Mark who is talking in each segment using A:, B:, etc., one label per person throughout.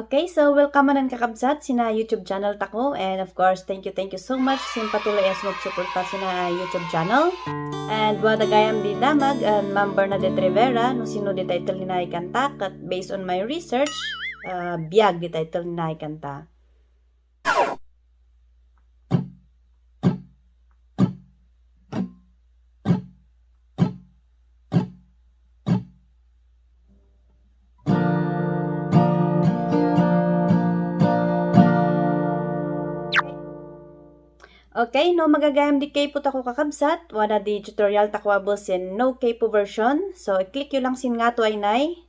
A: Okay, so welcome man kakabsat sina YouTube channel tako, and of course thank you so much sin patuloy as magsuporta sina YouTube channel. And wada gayam di damag member na de Rivera no sino di title ni na ikanta kat based on my research biag di title ni na ikanta. Okay, no magagayam di kayo po tako kakabsat, wala di tutorial takwable sin no kayo version. So, i-click yun lang sin nga to ay nay.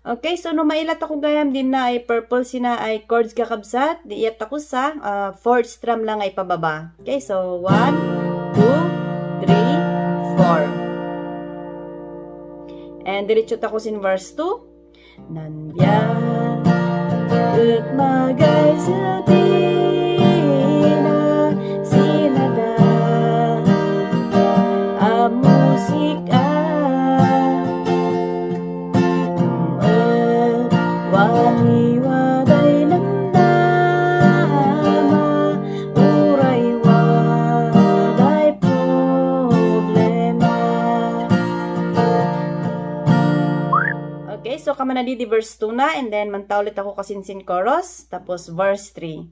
A: Okay, so no mailat ako gayam din na ay purple sina ay chords kakabsat. Di iyat ako sa 4th strum lang ay pababa. Okay, so 1, 2, 3, 4. And diretso tako sin verse 2. Nandiyan at magay sa tina sinada ang musika. Waliwaday ng dama, uray waday problema. Okay, so kama na di verse 2 na, and then manta ulit ako kasinsin chorus, tapos verse 3.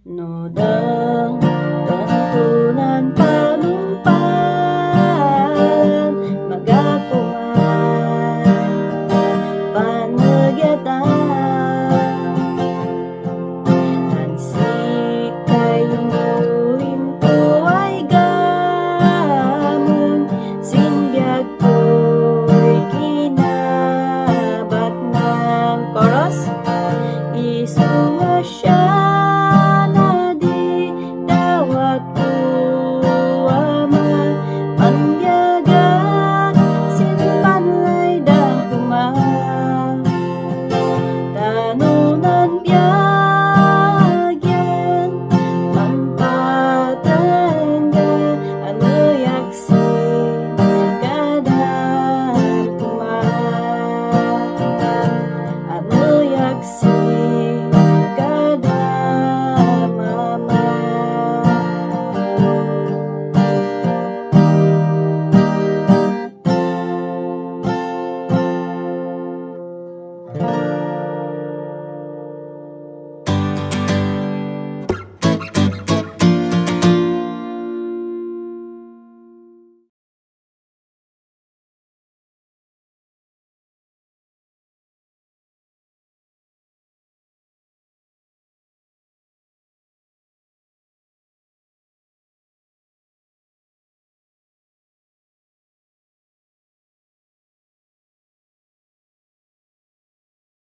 A: No dang tangkunan pa mo